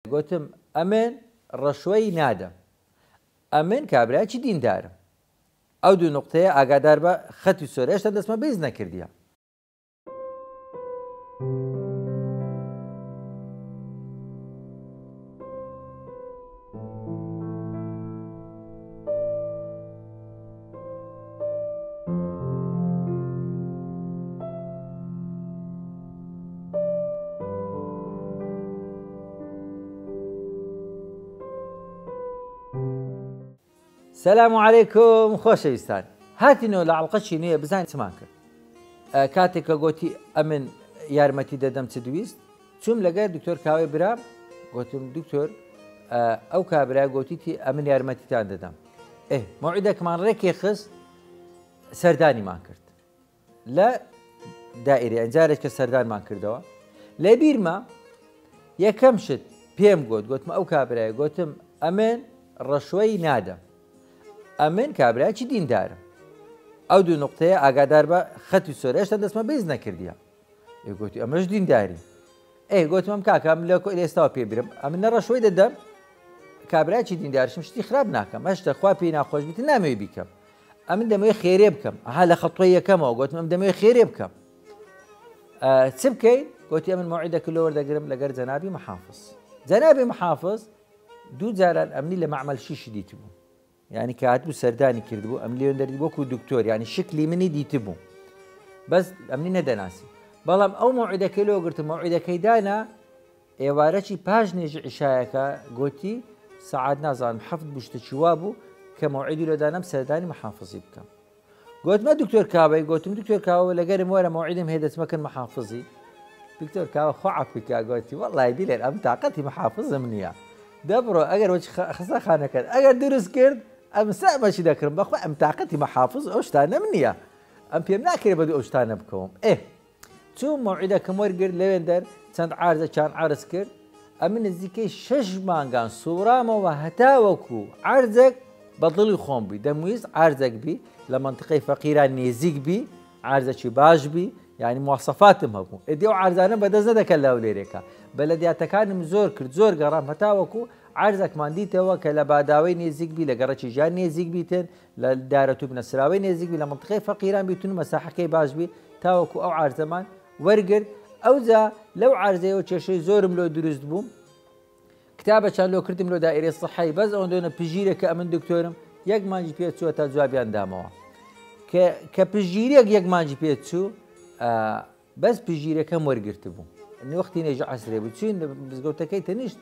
گۆتم ئەمن ڕەشوەی نادەم. ئەمن کابرایەکی دیندارم. ئەو دوو نوقتەیە ئاگادار بە خەتی سۆرە هێشتا دەستمە بەیز نەکردیە. سلام علیکم خۆشەویستان هاتینەوە لە ئەڵقەچی نوێ بزانین چمان کرد کاتێک کە گۆتی ئەمن یارمەتی دەدەم چ دویست چوم لەگەر دکتۆر کاوەی برام گۆتم دکتۆر ئەو کابرا گۆتیتی ئەمن یارمەتیتان دەدەم ئێ مەوعیدەکمان ڕێکی خست سەردانیمان کرد لە دائیرەی ئەنجارێک کە سەردانمان کردەوە لە بیرمە یەکەم شت پێم گوت گوتم ئەو کابرای گوتم ئەمن ڕەشوەی نادەم ئەمن کابراکی دیندارم ئەو دوو نقطەیە ئاگادار بە خەتی سۆر هێشتا دەستمە بەیز نەکردیە ئێ گوتی ئەمەش دینداری ئێ گوتم ئەم کاکە ئەم لە ئێستاوە پێ برم ئەمن نە ڕەشوەی دەدەم کابراکی دیندارشم شتی خراپ ناکەم هەشتە خوا پێی ناخۆش بیت نامەوێ بیکەم ئەمن دەمەوێت خێرێ بکەم ئەها لە خەتوەی یەکەمەوە گوتم ئەم دەمەوێت خێرێ بکەم چ بکەین گوتی ئەمن مەوعیدەکە لۆ وەردەگرم لەگەر جەنابی محافظ جەنابی محافظ دوو جاران ئەمنی لە مەعمەل شیشی دیتبوو یعنی کە هاتبوو سەردانی کردبوو ئەم لێن دەردی وەکو دکتۆر یعنی شکلی منی دیتبوو بەس ئەمنی نەدەناسی بەڵام ئەو مەوعیدەکەی لۆ گرتم مەوعیدەکەی دانا ئێوارەکی پاش نوێژی عیشایەکە گۆتی، سەعات نازانم حەفت بوو شتەکی وا بوو کە مەوعیدی لۆ دانام سەردانی محافزی بکەم. گۆتمە دکتۆر کاوەی، گۆتم دکتۆر کاوە لەگەرم وەرە مەوعیدم هەیە دەچمە کن محافزی. دکتۆر کاوە خوا عەفوی کا گۆتی، وەڵڵاهی بیلێن ئەم تاقەتی محافزم نییە. دەبڕۆ ئەگەر وەکی خەستەخانەکەت ئەگەر دروست کرد ئەم سەمەکی دەکڕم بەخوا ئەم تاقەتی محافز ئەو شتانەم نییە. ئەم پێم ناکرێ بەدوو ئەو شتانە بکەوم. ئێ چووم مەوعیدەکەم وەرگرت لەوێندەر چەند عارزەکیان عەرز کرد ئەمن نزیکەی شەش مانگان سوڕامەوە هەتاوەکو عەرزێک بە دڵی خۆم بی دەمویست عەرزێک بی لە مەنتقەی فەقیران نێزیک بی عەرزەکی باش بی یعنی مواسەفاتم هەبوو ئێدی ئەو عەرزانە بەدەست نەدەکەن لە هەولێرێکە بەلەدیاتەکانم زۆر کرد زۆر گەڕام هەتاوەکو عەرزەکمان دیتەوە کە لە باداوەی نێزیک بی لە گەڕەکی ژیان نێزیک بیتن لە دارەتوب نەسراوەی نێزیک بی لە مەنتقەی فەقیران بیتن و مەساحەکەی باش بی تاوەکو ئەو عارزەمان وەرگرت ئەوجا لەو عارزەیەوە کێشەی زۆرم لۆ دروست بوو کتابەچان لۆ کردم لۆ دائرەی سەحەی بەس ئەوەندۆنە پژیرە کە ئەمن دکتۆرم یەک مانجی پێ چووە تا جوابیان دامەوە کە کە پژیرێک یەک مانجی پێ چوو بەس پژیرەکەم وەرگرتبوو وەختی نێژە عەسرێ بوو چوین لە مزگەوتەکەی تەنیشت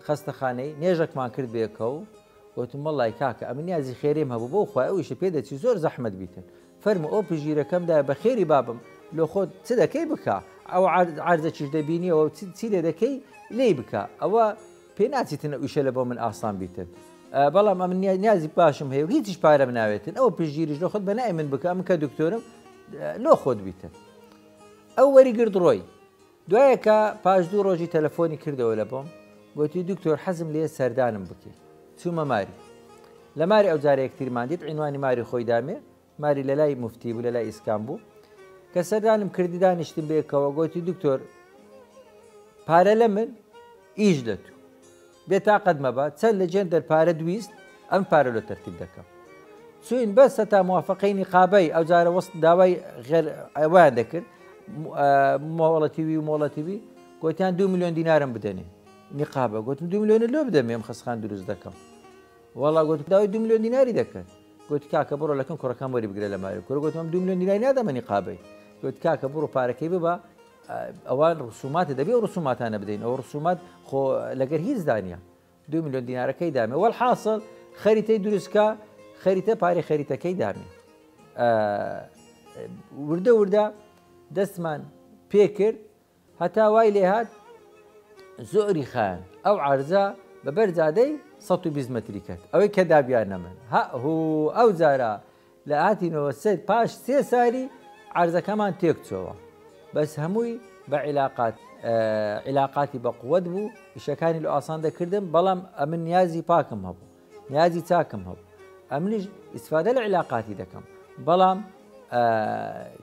خەستەخانەی نێژەکمان کرد بێکەو گوتم وەڵای کاکە ئەمن نیازی خێریم هەبوو بۆ خوای ئەو ئیشە پێ دەچی زۆر زەحمەت بیتن فەرموو ئەو پژیرەکەم دایە بە خێری بابم لۆ خۆت چ دەکەی بکە ئەو عەرزەکیش دەبینیەوە چی لێ دەکەی لێی بکە ئەوە پێ ناچیتن ئەو ئیشە لە بۆ من ئاسان بیتن بەڵام ئەمن نیازی باشم هەیە و هیچیش پارەم ناوێتن ئەو پشتگیریش لۆ خۆت بە نای من بکە ئەمن کە دکتۆرم لۆ خۆت بیتن ئەو وەری گرت ڕۆی دوایەکە پاش دوو ڕۆژی تەلەفۆنی کردەوە لە بۆم گوتی دکتۆر حەزم لێ سەردانم بکەی چوومە ماری لە ماری ئەو جارە یەکترمان دیت عینوانی ماری خۆی دامێ ماری لە لای موفتی بوو لە لای ئیسکان بوو کە سەردانم کردی دانیشتم بێکەوە گۆتی دکتۆر پارە لە من ئیش لە تو بێتاقەت مەبە چەند لە جێن دەر پارە دویست ئەم پارە لە تەرتیب دەکەم چوین بەس هەتا موافقەی نیقابەی ئەو جارە وەست داوای غێر ئەویان دەکرد مۆڵەتی وی و مۆڵەتی وی گوتیان دو میلیۆن دینارم بدەنێ نیقابە گوتم دو میلیۆنە لۆ بدەمێ ئەم خەسخان دروست دەکەم وەڵا گوتم داوای دو میلیۆن دیناری دەکرد گوتی کاکە بڕۆ لەکن کوڕەکەم وەری بگرە لە ماری کورە گوتم دو میلیۆن دیناری نادەمە نیقابەی گوت کاکە بڕۆ پارەکەی ببە ئەوان ڕسوماتە دەبێ ئەو ڕسوماتانە بدەین ئەو ڕسومات خۆ لەگەر هیچ دانیە دو میلیۆن دینارەکەی دامێ وەلحاصل خەریتەی دروستکە خەریتە پارەی خەریتەکەی دامێ وردە وردە دەستمان پێکرد هەتا وای لێهات زۆری خایاند ئەو عەرزە بە بەر جادەی 120 مەتری کەت ئەوەی کە دابیانە من هە هو ئەو جارە لە هاتینەوە سەر پاش سێ ساری عەرزەکەمان تێک چۆوە بەس هەمووی بە عیلاقات عیلاقاتی بە قوت بوو ئیشەکانی لە ئاسان دەکردم بەڵام ئەمن نیازی پاکم هەبوو نیازی چاکم هەبوو ئەمنیش ئیسفادە لە عیلاقاتی دەکەم بەڵام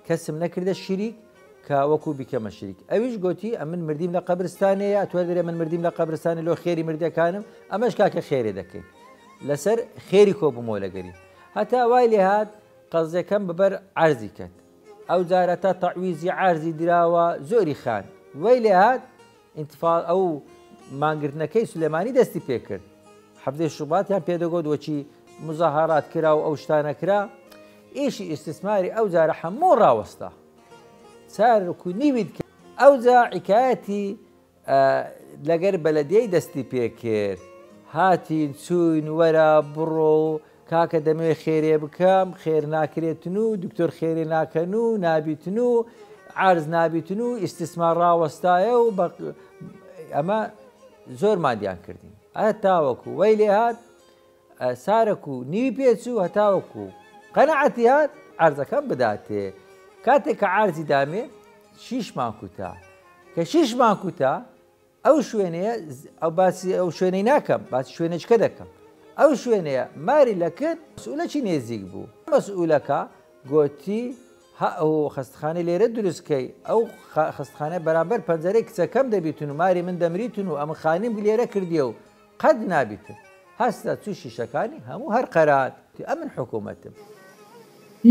کەسم نەکردە شریک. کە وەکو بیکەمە شریک. ئەویش گۆتی ئەمن مردیم لە قەبرستانێیە، ئەتوە دەرێ من مردیم لە قەبرستانێ لۆ خێری مردەکانم، ئەمەش کاکە خێرێ دەکەین. لەسەر خێری کۆبوومەوە لەگەری. هەتا وای لێهات قەزیەکەم بەبەر عەرزی کەت. ئەو جارە تا تەعویزی عەرزی دراوە زۆری خان. وەی لێهات ئینتفا ئەو مانگرتنەکەی سولێمانی دەستی پێکرد. حەڤدەی شوباتیان پێدەگۆت وەچی مزاهارات کرا و ئەو شتانە کرا. ئیشی ئیستیسماری ئەو جارە هەموو ڕاوەستا. چارەک و نیوی دکە. ئەوجا حیکایەتی لەگەر بەلەدیەی دەستی پێکرد. هاتین چووین وەرە بڕۆ کاکە دەمەوێ خێرێ بکەم خێر ناکرێتن و دکتۆر خێرێ ناکەن و نابیتن و عرز نابیتن و ئیستیسمار ڕاوەستایە و ئەمە زۆر مادیان کردین. هەتاوەکو وەی لێ هات سارەک و نیوی پێچوو هەتاوەکو قەناعەتی هات عەرزەکەم بداتێ. کاتێک کە عەرزی دامێ شیشمان کوتا. کە شیشمان کوتا ئەو شوێنەیە ئەو باسی ئەو شوێنەی ناکەم باسی شوێنێکە دەکەم. ئەو شوێنەیە ماری لەکرد مەسئولەکی نێزیک بوو. مەسئولەکە گۆتی هە ئەو خەستخانەی لێرە دروست کەی ئەو خەستخانە بەرامبەر پەنجەرەی کچەکەم دەبیتن و ماری من دەمریتن و ئەمن خانیم لێرە کردیە و قەت نابیتن. هەستە چوو شیشەکانی هەموو هەر قەرات ئەمن حکومەتم.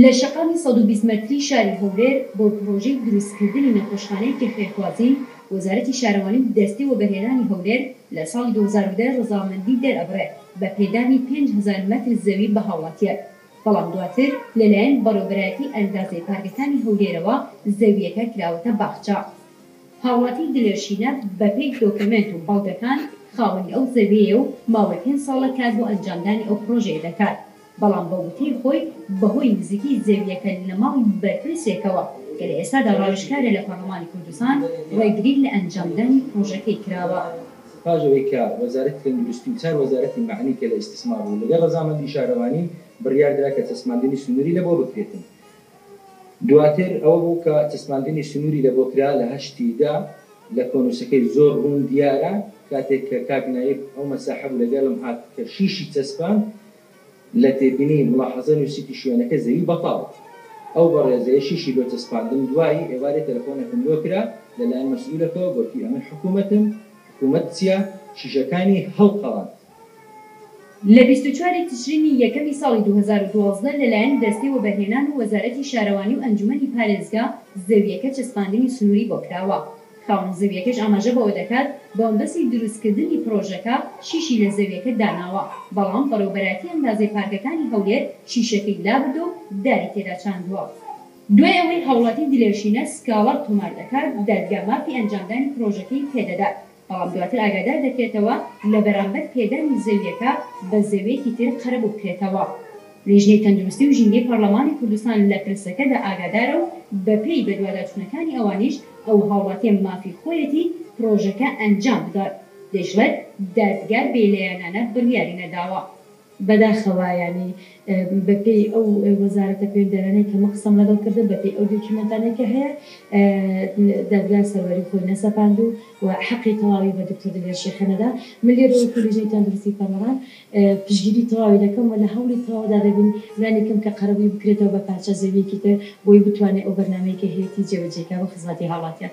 لە شەقامی 120 مەتری شاری هەولێر بۆ پڕۆژەی دروستکردنی نەخۆشخانەیەکی خێرخوازی، وەزارەتی شارەوانی و دەستەی وەبەرهێنانی هەولێر لە ساڵی 2010 ڕەزامەندی دەرئەبڕێ بە پێدانی 5000 مەتر زەوی بە هاوڵاتیان، بەڵام دواتر لەلایەن بەڕێوەبەرایەتی ئەندازەی پارکەکانی هەولێرەوە زەوییەکە کراوەتە باخچە. هاوڵاتی دلێر شینە بەپێی دۆکۆمێنت و بەڵگەکان خاوەنی ئەو زەویەیە و ماوەی پێنج ساڵە کار بۆ ئەنجامدانی ئەو پڕۆژەیە دەکات، بەڵام بە وتەی خۆی بەهۆی نزیکی زەویەکە لە ماڵی بەرپرسێکەوە کە لە ئێستادا ڕاوێژکارە لە پەڕڵەمانی کوردستان ڕێگری لە ئەنجامدانی پڕۆژەکەی کراوە. پاش ئەوەی کە وەزارەتی تەندروستی و چار وەزارەتی مەعنی کە لە ئیستیسمار بوو لەگەڵ ڕەزامەندی شارەوانی بڕیار درا کە چەسپاندنی سنووری لە بۆ بکرێتن. دواتر ئەوە بوو کە چەسپاندنی سنووری لە بۆ کرا لە هەشتی دا لە کۆنووسەکەی زۆر ڕوون دیارە کاتێک کە کاک نایف ئەو مەساحە بوو لەگەڵم هات کە شیشی چەسپاند لە تێبینی، ملاحظە، نووسیتی شوێنەکە زەوی بەتاڵە ئەو بەڕێزەیە شیشی لۆ چەسپاندم دوایی ئێوارێ تەلەفۆنێکم لۆ کرا لە لایەن مەسئولەکەوە گۆتی ئەمن حکوومەتم حکوومەت چیە شیشەکانی هەڵقەڵاند. لە 24 ی تشرینی یەکەمی ساڵی 2012 لەلایەن دەستەی وەبەرهێنان و وەزارەتی شارەوانی و ئەنجومەنی پارێزگا زەوییەکە چەسپاندنی سنووری بۆ کراوە. خاوەن زەوییەکەش ئاماژە بەوە دەکات، بەمەبەستی دروستکردنی پڕۆژەکە شیشی لە زەوییەکە داناوە، بەڵام بەڕێوەبەرایەتی ئەندازەی پارکەکانی هەولێر شیشەکەی لابردووە و داری تێدا چاندووە. دوای ئەوەی هاوڵاتی دلێر شینە سکاڵا تۆمار دەکات، دادگا مافی ئەنجامدانی پڕۆژەکەی پێدەدات، بەڵام دواتر ئاگادار دەکرێتەوە لە بەرامبەر پێدانی زەوییەکە بە زەوییەکی تر قەرەبوو بکرێتەوە. لیژنەی تەندروستی و ژینگەی پەڕلەمانی کوردستان لە پرسەکەدا ئاگادارە و بەپێی بەدواداچوونەکانی ئەوانیش ئەو هاوڵاتیە مافی خۆیەتی پڕۆژەکە ئەنجام بدات، دەیشڵێت دادگا بێلایەنانە بڕیاری نەداوە. بەداخەوە یانی بەپێی ئەو وەزارەتە پەیوەندیدارانەی کە من قسەم لەگەڵ کردن، بەپێی ئەو دۆکیومێنتانەی کە هەیە، دادگا سەروەری خۆی نەسەپاند و حەقی تەواوی بە دکتۆر دلێر شێخە نەدا. من لێرەوە وەکو لیژنەی تەندروستی پەرلەمان پشتگیری تەواوی دەکەم و لە هەوڵی تەواودا دەبین لانی کەم کە قەرەبووی بکرێتەوە بە پارچە زەوییەکی تر بۆی بتوانێت ئەو بەرنامەی کە هەیەتی جێبەجێ کا بۆ خزمەتی هاوڵاتیان.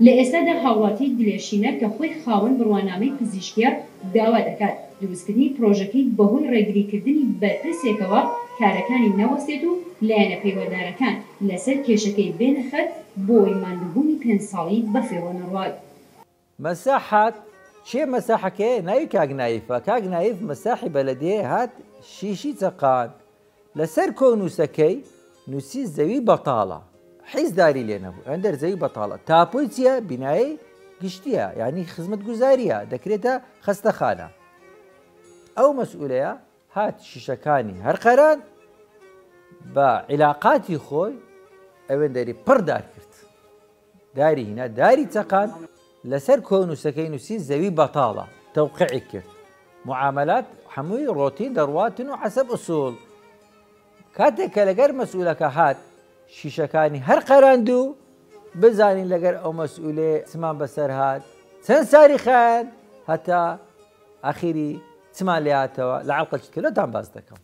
لە ئێستادا هاوڵاتی دلێر شینە کە خۆی خاوەن بڕوانامەی پزیشکیە داوا دەکات دروستکردنی پرۆژەکەی بەهۆی ڕێگریکردنی بەرپرسێکەوە کارەکانی نەوەستێت و لایەنە پەیوەندارەکان لەسەر کێشەکەی بێنە خەت بۆی ماندووبوونی پێنج ساڵی بەفیڕۆ نەڕوات. مەساحات کێ مەساحەکەیە ناوی کاک نایفە کاک نایف مەساحی بەلەدیەیە هات شیشی چەقاند لەسەر کۆنوسەکەی نوسی زەوی بەتاڵە حیز داری لێ نەبوو ئەندەر زەوی بەتاڵە تاپۆی چیە بینایەی گشتیە یعنی خزمەت گوزاریە دەکرێتە خەستەخانە ئەو مەسئولەیە هات شیشەکانی هەر قەران بە عیلاقاتی خۆی ئەوێندەری پڕ دار کرد داری هینا داری چەقاند لەسەر کۆنوسەکەی نوسی زەوی بەتاڵە تەوقعی کرد معاملات هەمووی ڕۆتین دەڕواتن و حەسەب ئوسوڵ کاتێک کە لەگەر مەسئولەکە هات شیشەکانی هەر قەراند و بزانین لەگەر ئەو مەسئولێ چمان بەسەر هات چەند ساری خایەن هەتا ئەخیری چمان لێ هاتەوە لە عەڵقە چتکەلۆتان باس دەکەم.